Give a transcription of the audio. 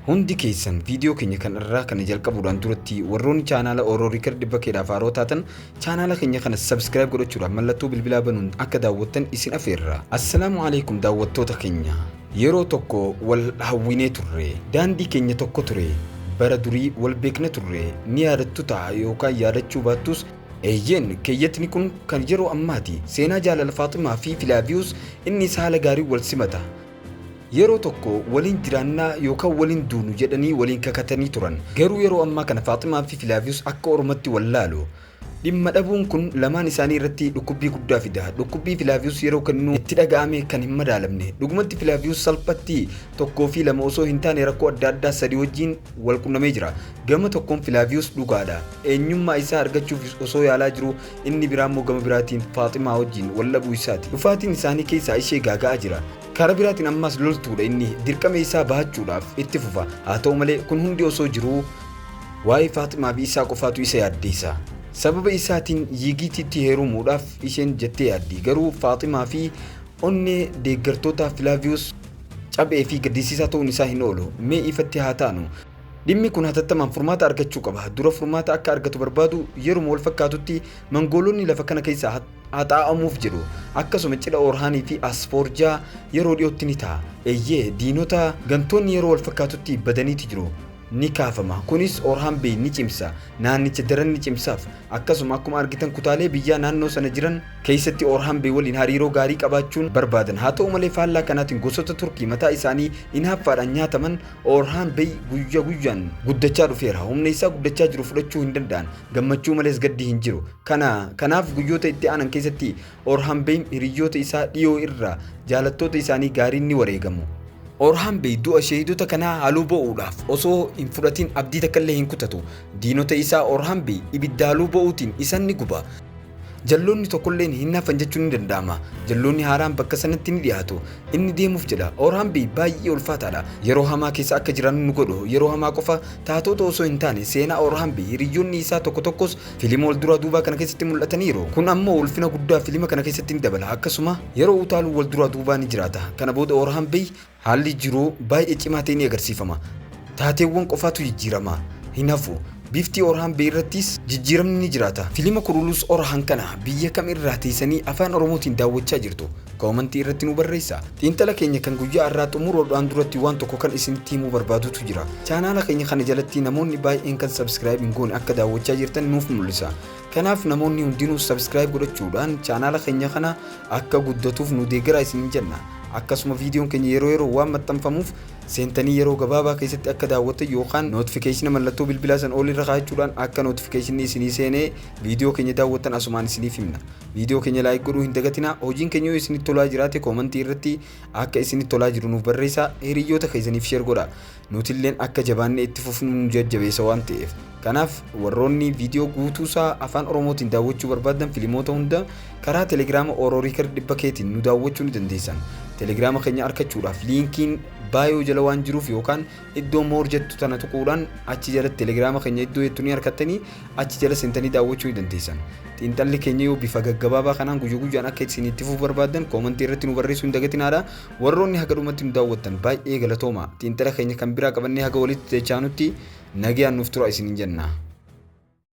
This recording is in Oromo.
Hundi keessan viidiyoo keenya kan irraa kana jalqabuudhaan duratti warroonni chaanaala Oro Record bakkeedhaaf haaroo taatan chaanaala keenya kana subscribe godhachuudhaan mallattoo bilbilaa banuun akka daawwattan isin afeerra. Assalaamu alaikum daawwattoota keenya. Yeroo tokko wal hawwinee turre. Daandii keenya tokko ture. Bara durii wal beekna turre. Ni yaadattu ta'a yookaan yaadachuu baattus. Eeyyeen, keeyyatni kun kan yeroo ammaati. Seenaa jaalala Faaximaa fi Filaaviyus inni haala gaarii wal simata. Yeroo tokko waliin jiraannaa yookaan waliin duunu jedhanii waliin kakatanii turan. Garuu yeroo ammaa kana Faaximaa fi Filaaviyus akka ormatti wallaalu. Dhimma dhabuun kun lamaan isaanii irratti dhukkubbii guddaa fida. Dhukkubbii Filaaviyus yeroo kennu itti dhaga'ame kan hin madaalamne. Dhugumatti Filaaviyus salphatti tokkoo fi lama osoo hin taane rakkoo adda addaa sadii wajjin wal qunnamee jira. Gama tokkoon Filaaviyus dhugaadha. Eenyummaa isaa argachuuf osoo yaalaa jiru inni biraa immoo gama biraatiin Faaximaa wajjin wal dhabuu isaati. Dhufaatiin isaanii keessaa ishee gaaga'aa jira. Karaa biraatiin ammas loltuudha, inni dirqama isaa bahachuudhaaf itti fufa. Haa ta'u malee kun hundi osoo jiruu waa'ee Faaximaa fi isaa qofaatu isa yaaddeessa. Sababa isaatiin Yigiititti heerumuudhaaf isheen jettee yaaddi. Garuu Faaximaa fi onnee deeggartoota Filaaviyus cabee fi gaddisiisaa ta'uun isaa hin oolu. Mee ifatti haa taanu. Dhimmi kun hatattamaan furmaata argachuu qaba. Dura furmaata akka argatu barbaadu yeruma wal fakkaatutti Mangoolonni lafa kana keessaa haxaa'amuuf jedhu. Akkasuma cidha Orhaanii fi Asfoorjaa yeroo dhiyootti ni ta'a. Eeyyee, diinota gantoonni yeroo wal fakkaatutti badaniiti jiru. Ni kaafama. Kunis Orhaan Bey ni cimsa. Naannicha daran ni cimsaaf. Akkasuma akkuma argitan kutaalee biyyaa naannoo sana jiran keessatti Orhaan Bey waliin hariiroo gaarii qabaachuun barbaadan. Haa ta'u malee faallaa kanaatiin gosoota Turkii mataa isaanii inaaffaadhaan nyaataman Orhaan Bey guyya guyyaan guddachaa dhufeera. Humna isaa guddachaa jiru fudhachuu hin danda'an. Gammachuu malees gaddi hin jiru. Kanaaf guyyoota itti aanan keessatti Orhaan Bey hiriyoota isaa dhiyoo irraa jaalattoota isaanii gaariin ni wareegamu. Orhaan Bey du'a shahiidota kanaa haaloo ba'uudhaaf osoo hin fudhatin abdii takka illee hin kutatu. Diinota isaa Orhaan Bey ibidda haaloo ba'uutiin isaan ni guba. Jalloonni tokkolleen hin hafan jechuun ni danda'ama. Jalloonni haaraan bakka sanatti ni dhiyaatu. Inni deemuuf jedha. Orhaan Bey baay'ee ulfaataadha. Yeroo hamaa keessa akka jiraannu nu godhu. Yeroo hamaa qofa taatota osoo hin taane seenaa Orhaan Bey hiriyoonni isaa tokko tokkos filima wal duraa duubaa kana keessatti mul'ataniiru. Kun ammoo ulfina guddaa filima kana keessatti ni dabala. Akkasuma yeroo utaaluu wal duraa duubaa ni jiraata. Kana booda Orhaan Bey haalli jiru baay'ee cimaa ta'e ni agarsiifama. Taateewwan qofaatu jijjiirama. Hin hafu. Bifti Orhaan Bey irrattis jijjiiramni ni jiraata. Filima Kurulus Orhaan kana biyya kam irraa teessanii afaan Oromootiin daawwachaa jirtu? Koomantii irratti nu barreessaa. Xiinxala keenya kan guyyaa har'aa xumuruudhaan duratti waan tokko kan isinitti himuu barbaadutu jira. Chaanaala keenya kana jalatti namoonni baay'een kan subscribe hin goone akka daawwachaa jirtan nuuf mul'isa. Kanaaf namoonni hundinuu subscribe godhachuudhaan chaanaala keenya kana akka guddatuuf nu deeggaraa isiniin jenna. Akkasuma viidiyoon keenya yeroo yeroo waan maxxanfamuuf seentanii yeroo gabaabaa keessatti akka daawwattan yookaan notification mallattoo bilbilaa san ol irra kaa'achuudhaan akka notification isinii seenee viidiyoo keenya daawwattan asumaan isiniif himna. Viidiyoo keenya like godhuu hin dagatinaa. Hojiin keenya yoo isinitti tolaa jiraate koomantii irratti akka isinitti tolaa jiru nuuf barreessaa. Hiriyoota keessaniif share godhaa. Nutilleen akka jabaannee itti fufnu nu jajjabeessa waan ta'eef. Kanaaf warroonni viidiyoo guutuusaa afaan Oromootiin daawwachuu barbaadan filimoota hunda karaa telegiraama Oro Record dhibba keetiin nu daawwachuu ni dandeessan. Telegiraama keenya argachuudhaaf liinkiin bio jala waan jiruuf yookaan iddoo more jettu tana tuquudhaan achi jala telegiraama keenya iddoo jettu ni argattanii achi jala seentanii daawwachuu ni dandeessan. Xiinxalli keenya yoo bifa gaggabaabaa kanaan guyyaa guyyaan akka isin itti fufuu barbaadan koomantii irratti nu barreessuu hin dagatinaadha. Warroonni haga dhumatti nu daawwattan baay'ee galatooma. Xiinxala keenya kan biraa qabannee haga walitti dachaanutti nagayaan nuuf tura isiniin jenna.